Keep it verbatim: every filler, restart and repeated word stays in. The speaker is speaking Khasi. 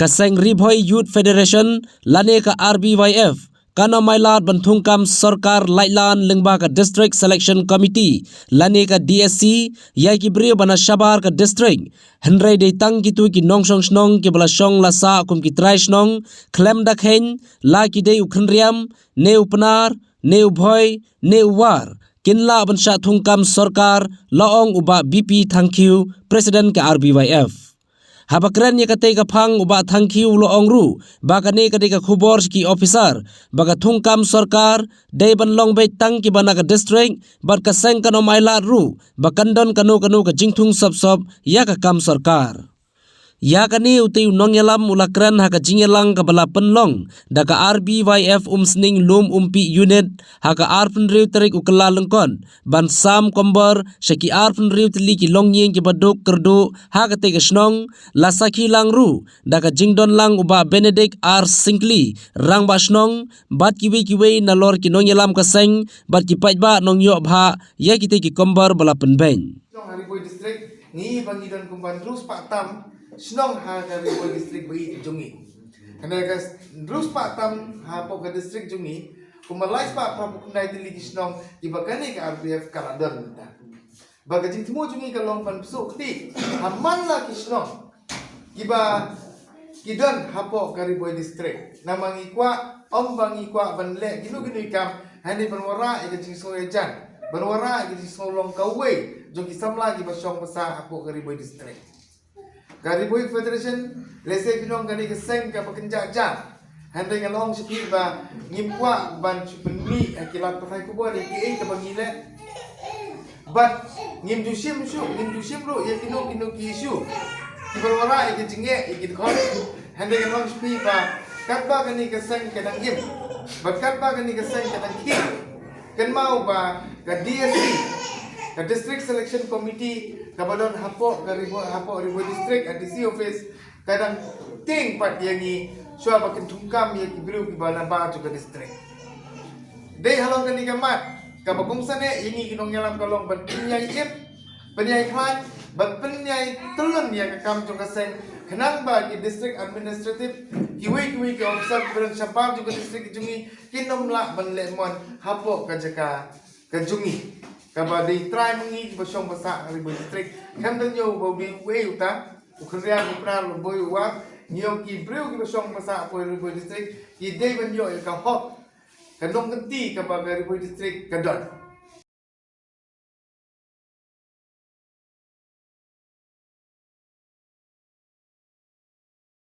Ka seng Ri Bhoi Youth Federation lane ka R B Y F kan ym ailad ban thungkam sorkar laitlan lyngba ka District Selection Committee lane ka D S C ïa ki briew ba na shabar ka district. Hynrei dei tang kito ki nongshong shnong kiba la shong la sah kum ki trai shnong, khlem da kheiñ la ki dei u khynriam ne u Pnar ne u Bhoi ne u War, kin lah ban shah thungkam sorkar, la ong u Bah B P Thangkhiew, President ka R B Y F. Haba kren ïa katei ka phang u Bah Thangkhiew u la ong ruh ba kane ka dei ka khubor sha ki officer ba ka thungkam sorkar dei ban long beit tang kiba na ka district, bad ka seng kan ym ailad ruh ba kan don kano kano ka jingthung sop sop ïa ka kam sorkar. Ïa kane utei u nongïalam u la kren ha ka jingïalang kaba la pynlong da ka R B Y F Umsning Lum Umpi Unit ha ka arphew hynriew tarik u Kyllalyngkot ban sam kombor sha ki arphew hynriew tylli ki longïing kiba duk kyrduh ha katei ka shnong, la sakhi lang ruh da ka jingdon lang u Bah Benedict R Syngkli, Rangbah Shnong, bad kiwei kiwei nalor ki nongïalam ka seng bad ki paidbah nongïoh bha ïa kitei ki kombor ba la pynbeiñ. Shnong ha Ri Bhoi District, ngi ba ngi don kumba hynriew spah tam shnong ha ka Ri Bhoi District ba ïeit jong ngi. Kane ka hynriew spah tam hapoh ka district jong ngi, kumba lai spah phra phew khyndai tylli ki shnong kiba kane ka R B F ka la don mynta. Ba ka jingthmu jong ngi ka long ban pynsuh kti ha man la ki shnong kiba ki don hapoh ka Ri Bhoi District. Namar ngi kwah, ym ba ngi kwah ban leh kino kino ki kam, hynrei ban wanrah ïa ka jingsngew ïajan, ban wanrah ïa ka jingsngew long kawei jong ki samla kiba shong ba sah hapoh ka Ri Bhoi District. Ka Ri Bhoi Federation, lehse phi ong ka dei ka seng kaba kynjah jah, hynrei nga la ong sha phi ba ngim kwah ban shu pynmih ha ki lad pathai khubor ïa kiei kaba ngi leh. Bad ngim ju shim shuh, ngim ju shim ruh ïa kino kino ki issue kiba wanrah ïa ki jingeh ïa ki dkhot. Hynrei nga la ong sha phi ba katba kane ka seng ka dang im, bad katba kane ka seng ka dang khih, kynmaw ba ka D S C, ka District Selection Committee kaba don hapoh ka Ri Bhoi, hapoh Ri Bhoi District, ka D C office, ka dang tieng pat ïa ngi shuwa ba kin thungkam ïa ki briew kiba nabar jong ka district. Dei halor kane ka mat kaba kongsan eh ïa ngi ki nongïalam ka long ban pynïaid ïit, pynïaid khlaiñ bad pynïaid tyllun ïa ka kam jong ka seng, khnang ba ki district administrative, kiwei kiwei ki officer kiba don shabar jong ka district jong ngi kin ym lah ban leh mon hapoh ka jaka ka jong ngi kaba dei trai ma ngi kiba shong ba sah ha Ri Bhoi District. Khlem da ñiew ba u dei uei uta, u khynriam, u Pnar, u Bhoi, u War, ngi ong ki briew kiba shong ba sah hapoh Ri Bhoi District ki dei ban ïoh ïa ka hok, ka nongkynti kaba ka Ri Bhoi District ka don.